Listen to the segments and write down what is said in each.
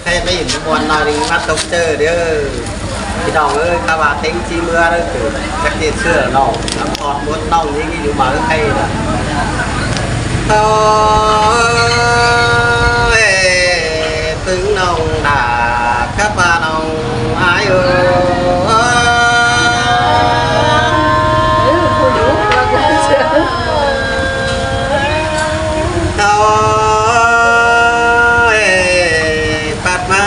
ໃຫ້ມາເຫັນມ່ວນໜ້ອຍໜຶ່ງ ມາຕົກເຈີເດີ ພີ່ນ້ອງເອີຍ. ຖ້າວ່າເຕັງຊິເມືອເດີ ຈັກເຮັດເຊື່ອນ້ອງ ນຳທອດໝົດ ນ້ອງຍິງຢູ່ມາໃກ້ລະ ໂອ້ຍ ປຶງນ້ອງດາ ກັບວ່ານ້ອງອາຍເອີຍ. ເອີ ຜູ້ຢູ່ ວ່າບໍ່ເຊື່ອ ໂອ້ຍ ປັດມາ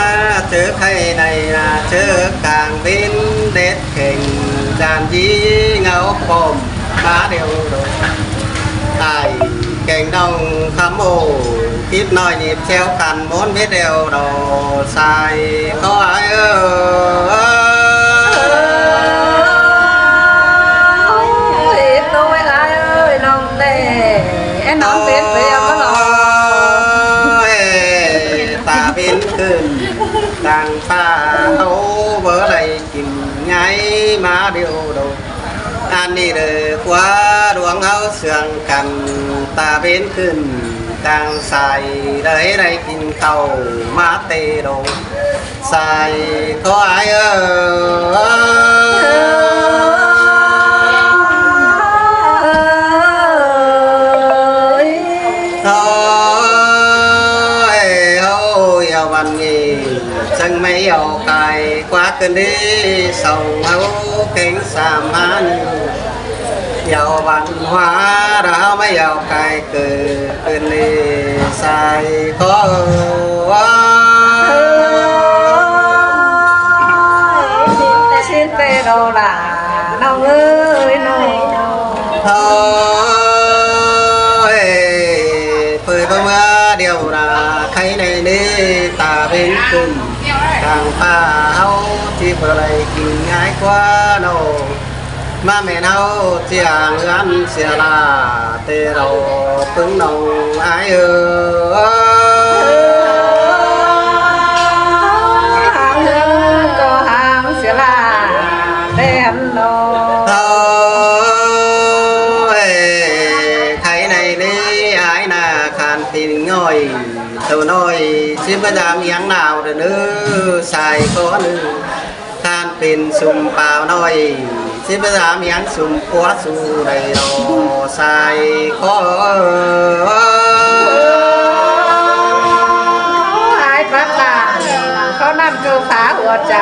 ເຈີໄຄໃນນາ ເຈີກາງເວັນແດດແຂງ ຈານຢີເຫງົາປ້ອມມາດຽວໂດດ ອ້າຍແກງນ້ອງຄຳໂອ ຕິດນ້ອຍໜີບແຊວກັນ ມ້ວນເມັດແອວດອກຊາຍ ຂໍອ້າຍເອີຍ. ໂອ້ຍ ໂຕຍ ອ້າຍເອີຍ ນ້ອງແຕ່ ແອນນ້ອງເປັນໄປແລ້ວບໍ່ລອ? ໂອ້ຍ ຕາເປັນຂຶ້ນ ຕ່າງປ້າເຮົາບໍ່ໄດ້ກິນ ຍ້າຍມາດຽວໂດດ ອັນນີ້ເດີ ຄວາດວງເຮົາເຊື່ອງກັນ ຕາເປັນຂຶ້ນຕ່າງຊາຍ ໄດ້ ໄດ້ກິນເຂົ້າມາແຕ່ດົງຊາຍ ຂໍອ້າຍເອີຍ. ໂອ້ຍ ໂອ້ຍ ເອົາວັນນີ້ ຈັ່ງໄມ່ເອົາກາຍ ກວ່າເກີນເດ ສອງເຮົາເກັ່ງສາມມານີ້ ເອົາວັນຫວາ ເຮົາໄມ່ເອົາກາຍ ເກີນເດ ຊາຍ ຂໍເອີຍ. ຊິນເຕໂນລາ ນ້ອງເອີຍນ້ອງ ໂອ້ຍ ເປີດມາເມື່ອດຽວລາ ໄຄໃນນີ້ຕາເວັນຂຶ້ນ ທາງຟ້າເຮົາທີ່ບໍ່ໄດ້ກິນງ່າຍກວ່ານ້ອງ ມາແມ່ນເຮົາຈຽງເຮືອນເສຍລາ ແຕ່ເຮົາເພິ່ງນ້ອງອ້າຍເອີຍ ຫາງເຮືອນກໍຫາງເສຍລາ ແມ່ນນ້ອງ ໂອ້ຍ ໄຄໃນນີ້ອ້າຍນາ ຄານປີນ້ອຍ ໂຕນ້ອຍ ຊິພະຍາຍາມຫຽງໜາວເດີ ຊາຍຂໍໜຶ່ງ ທ່ານເປັນຊຸມບ່າວນ້ອຍ ຊິໄປຖາມຫຍັງຊຸມຜົວສູ່ໃດນໍ ຊາຍຂໍເອີຍ ອ້າຍປັດຕາ ເຂົານັ້ນຄືພາຫົວໃຈ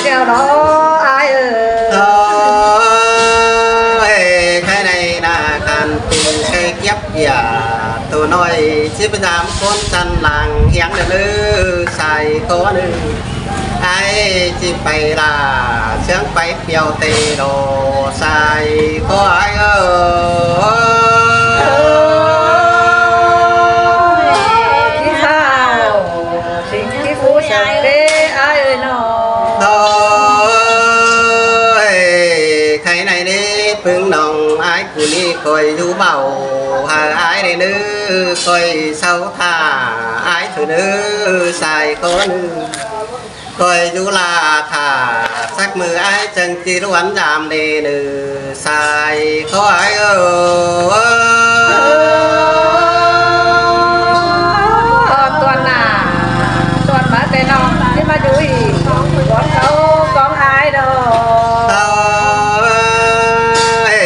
ດຽວເນາະອ້າຍເອີຍ ໂອ້ຍ ໃຄໃນນາຄັນເປັນໄກ່ກຽບຢາ ໂຕນ້ອຍຊິໄປຖາມຄົນຊັ້ນຫຼັງຫຍັງເດີ ຊາຍຂໍໜຶ່ງ ອ້າຍຊິໄປລາເຊື່ອງໄປປ່ຽວເຕໂດ ຊາຍຂໍອ້າຍເອີຍ ທີ່ເຮົາສິ່ງທີ່ຜູ້ຊາຍເດອ້າຍເອີຍນ້ອງ ໂອ້ຍ ໃຄໃນເດປຶງນ້ອງ ອ້າຍຜູ້ນີ້ຂ້ອຍຢູ່ເບົາ ຫາອ້າຍເດີ ຂ້ອຍເຊົາຖ້າອ້າຍເທີເດີ ຊາຍຂໍໜຶ່ງ ຂ້ອຍຢູ່ລາຖ້າ ຈັກມື້ອ້າຍຈັ່ງຊິລວນຍາມເດເດີ ຊາຍຂໍອ້າຍເອີຍ ຕອນໜ້າ ຕອນມາແຕ່ນ້ອງ ຊິມາຢູ່ອີກ ກ່ອນເຂົາຂອງອ້າຍດອກ ໂອ້ຍ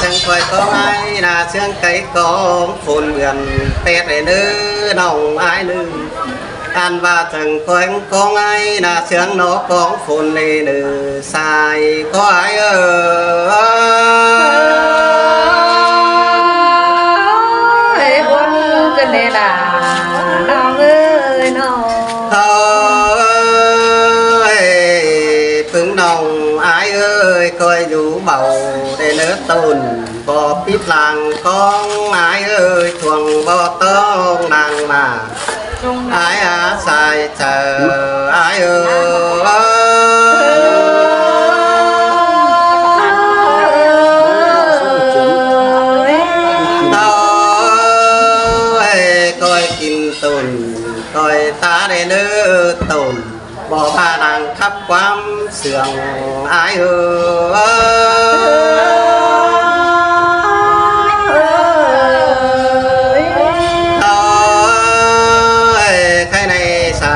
ຈັ່ງຂ້ອຍຂອງອ້າຍນາ ເຊື່ອງໄກກອງ ຄົນເໝືອນແປດເດີ ນ້ອງອ້າຍໜຶ່ງ ອັນວ່າຈັ່ງແຂວງຂອງອ້າຍນາ ເຊື່ອງນອກຂອງຄົນເດີ ຊາຍຂໍອ້າຍເອີຍ ຄົນກັນເດລາ ນ້ອງເອີຍນ້ອງ ໂອ້ຍ ປຶງນ້ອງອ້າຍເອີຍ ຂ້ອຍຢູ່ເບົາເດເນີ ຕົ້ນ ບໍ່ປິດຫຼັງຂອງອ້າຍເອີຍ ທວງບໍ່ຕ້ອງນາງມາ ອ້າຍອາສາຍເຈີ ອ້າຍເອີຍ ໂອ້ຍ ຂ້ອຍກິນຕົ້ນ ຂ້ອຍຕາໄດ້ເນີຕົ້ນ ບໍ່ພານັ່ງຂັບຄວາມເຊື່ອງ ອ້າຍເອີຍ ໂອ້ຍ ໃຄໃນສາ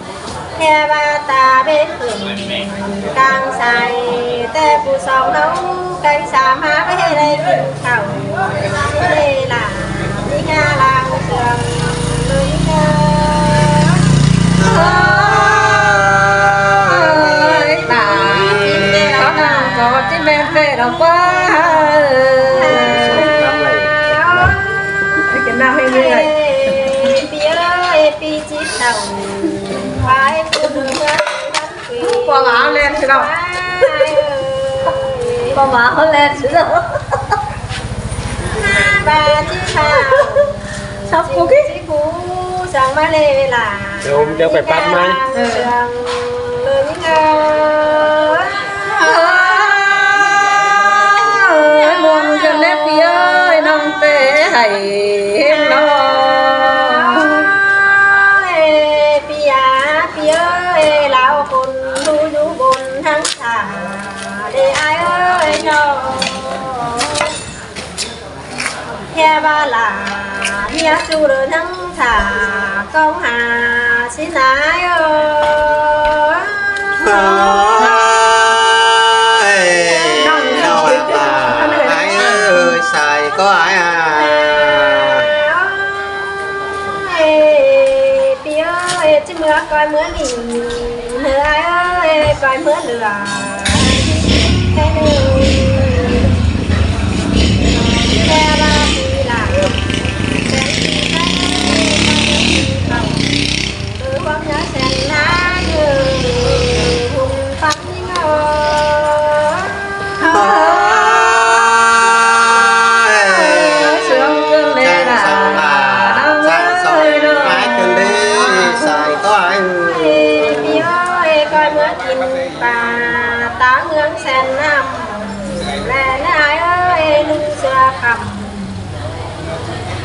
ແຕ່ວ່າຕາໄປຂຶ້ນກາງສາຍ ແຕ່ຜູ້ສອງເຮົາໄກ່ສາມຫາໄປໄດ້ກິນເຂົ້າ ເວລາມີຫາລາງເຊື່ອມລຸຍເດີ. ໂອ້ຍ ຕາ ເຂົານັ່ງກໍຊິແມ່ນແທ້ດອກວ່າ ເອີ ກິນນ້ຳໃຫ້ເມື່ອຍ ເອີ ປີເອີຍ ປີ ພໍ່ໝາເຮົາແລ່ນຊິເນາະ ພໍ່ໝາເຮົາແລ່ນຊິເນາະ ບາດທີ່ຂ້າ ຊັບກູກິ ຊິຄູສັງມາເລລາ ດຽວເຈົ້າໄປປັດໃໝ່ ເອີ ເອີ ມ່ວນກັນແດ່ພີ່ເອີຍ ນ້ອງແຕ່ໃຫ້ເຫັນນ້ອງ ເອີຍ ປີອາ ປີເອີຍ ລາວຄົນຜູ້ຢູ່ບົນທັງສາເດອ້າຍເອີຍນ້ອງ ແຄ່ວ່າຫຼາເມຍສູ່ເດີນທັງສາ ຕ້ອງຫາຊິນາຍເອີຍ ໂອ້ຍ ນ້ອງ ນ້ອງ ອ້າຍເອີຍ ສາຍກໍອ້າຍ ອ້າຍ ເອີຍ ປີເອີຍ ຊິເມືອກ່ອຍເມືອໜີ ເອີຍ ອ້າຍເອີຍ ກ່ອຍເມືອເຫຼືອ ແຕ່ວ່າປີຫຼາແສນດີໃສ ເອີ ຄວາມຍາແສນນາຍເອີຍ ບຸນປັກ ໂອ້ຍ ເຊື່ອມເກີນເວລາ ສາຍກໍອ້າຍ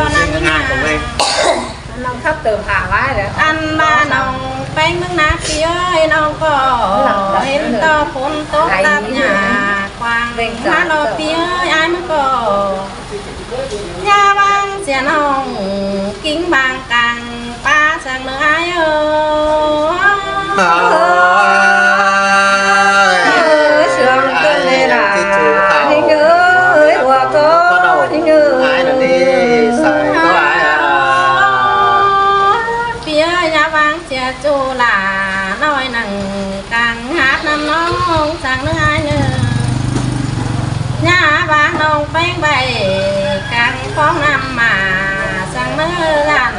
ກໍນັ່ງຍາກ ນ້ອງຂັບເຕີພາໄວ້ແລ້ວ ອັນວ່ານ້ອງໄປເມືອງນາພີ່ເອີຍ ນ້ອງກໍເຫັນຕໍ່ຝົນຕົກຕັດຫຍ້າ ມາລອດ ພີ່ເອີຍ ອ້າຍມັນກໍ ຢ່າວາງເສຍນ້ອງ ກິ່ງບາງກາງປ່າສັກເດີອ້າຍເອີຍ. ເອີຍ ເຊື່ອງເກີນເວລາ ຍິງເອີຍ ຫົວກໍຍິງເອີຍ ອ້າຍນັ້ນນີ້ໃສ່ກໍອ້າຍອາ ພີ່ເອີຍ ຢ່າວາງເສຍຈູຫຼ້ານ້ອຍໜຶ່ງ ກາງຫາດນ້ຳນອງສັກເດີອ້າຍເອີຍ. ຍ່າວ່ານ້ອງແປ້ງໃບກາງຟອງນ້ຳມາ ສັກເດີຫຼານ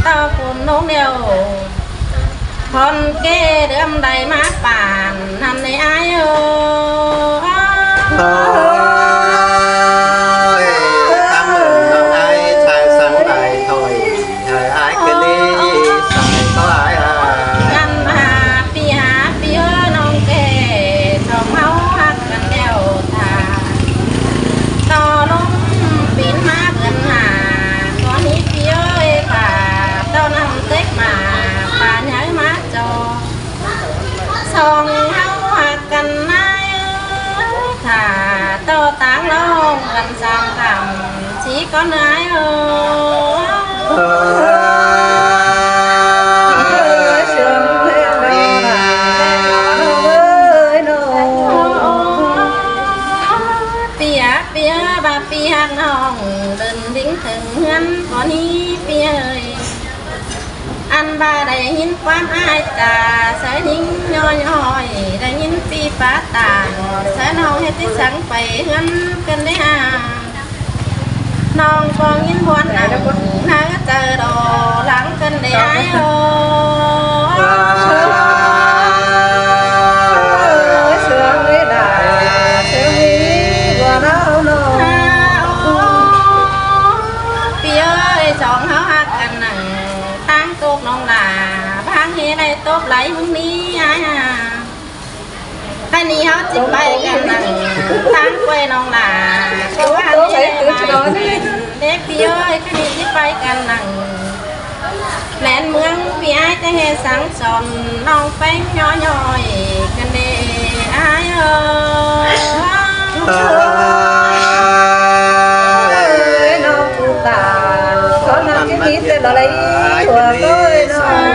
ຕໍ່ຄົນນົງດຽວ ຄົນເກເດີມໃດມາປານນັ້ນໃນອ້າຍເອີຍ. ໂອ້ຍ ທາງເດີມນ້ອງອ້າຍຊາຍສັງໃດຖອຍ ໃຫ້ອ້າຍຄືນນີ້ໃສ່ກໍອ້າຍອາຍ ກັນມາປີຫາປີເອີ ນ້ອງແກ່ສອງເຮົາຮັກກັນແລ້ວທ່າ ຕໍ່ລົມປີນມາເດືອນຫ້າ ກໍນີ້ປີເອີຍ ປາຕໍ່ນ້ຳເຕັກມາ ປາໃຫຍ່ມາຈອ ສອງເຮົາຮັກກັນນາຍເອີຍ ຖ້າຕໍ່ຕາງລອງກັນສາມຄຳ ຊິກ່ອນນາຍເອີຍ. ເອີຍ ເຊື່ອງແທ້ດອກຫຼານເອີຍນ້ອງ ປີອາ ປີເອີຍ ວ່າປີຮັກນ້ອງ ເດີນດິງເຖິງເຮືອນ ກໍນີ້ປີເອີຍ. ອັນວ່າໄດ້ຍິນຄວາມອ້າຍຈາ ສາຍຍິງຍ້ອຍໆ ໄດ້ຍິນປີປາຕານ ສາຍນ້ອງເຮັດທີ່ສັງໄປເຮືອນກັນໄດ້ຫາ ນ້ອງກໍຍິນບວນໜັງ ໜ້າໃຈລໍຫຼັງກັນໄດ້ອ້າຍເອີຍ. ເອີຍ ເຊື່ອງເລີຍນະ ເຊື່ອງມີບໍ່ເນາະນ້ອງ ປີເອີຍ ສອງເຮົາຮັກກັນໜັງ ທາງຕົກນ້ອງຫຼ້າ ບາງເຮໄດ້ຕົບໄຫຼມື້ນີ້ອ້າຍຫາ ຄັນນີ້ເຮົາຊິໄປກັນໜັງ ທາງໄປນ້ອງຫຼ້າ ກໍວ່າເດ ເດ ປີເອີຍ ຄັນນີ້ຊິໄປກັນໜັງ ແມ່ນເມືອງພີ່ອ້າຍຈະເຮັດສັງສອນ ນ້ອງແປ້ງຍ້ອຍໆ ກັນເດອ້າຍເອີຍ. ເອີຍ ນ້ອງຜູ້ຕາ ຂໍນຳທີ່ມີແຕ່ລະໄລ ຫົວໂຕຍນ້ອງ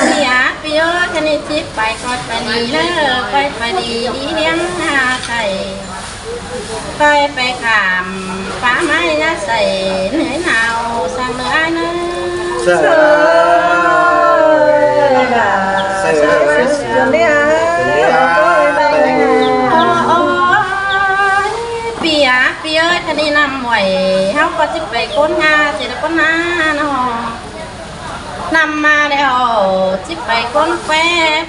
ເສຍປີເອີຍ ຄັນນີ້ຊິໄປກໍໄປດີເດີ ໄປໄປດີ ດີຮຽງຫາໄກ ໄປໄປຂ້າມປ່າໄມ້ຍາໃສ ເໜືອຍໜາວສັກເດີອ້າຍເດີ ເຊີຍ ເຊີຍ ເຊີຍ ເຊີຍ ໂອ້ຍ ປີອາ ປີເອີຍ ຄັນນີ້ນ້ຳໄຫວ ເຮົາກໍຊິໄປຄົ້ນຫາ ຊິໄດ້ຄົ້ນຫາເນາະ ນ້ຳມາແລ້ວຊິໄປຄົ້ນແຄ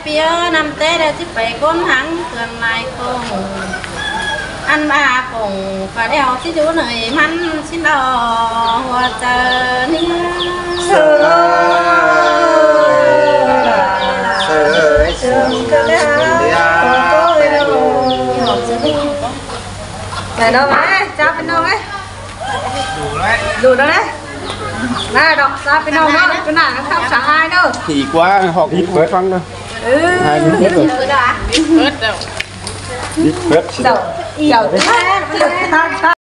ປີເອີຍ ນ້ຳແຕ່ແລ້ວຊິໄປຄົ້ນຫາງເຄື່ອງລາຍໂຄງ ອັນວ່າໂຄງກະແລ້ວຊິຢູ່ເນີຍມັນຊິລໍຫົວໃຈນີ້ ເຊີຍ ເຊີຍ ເຊີຍ ເຊີຍ ໄປເນາະ ໄປ ຈັບໄປນ້ອງເອີຍ ດູແລ້ວ ດູແລ້ວເດ້ ໄດ້ດອກ ຊາບພີ່ນ້ອງເນາະ ຈຸໜ້າກັນຄັບສາຍເດີ ຜີກວ່າ ຮອກອີກເປີດຟັງເດີ ເອີ ອີກເປີດ ເປີດແລ້ວ ອີກເປີດ ເຈົ້າ ເຈົ້າ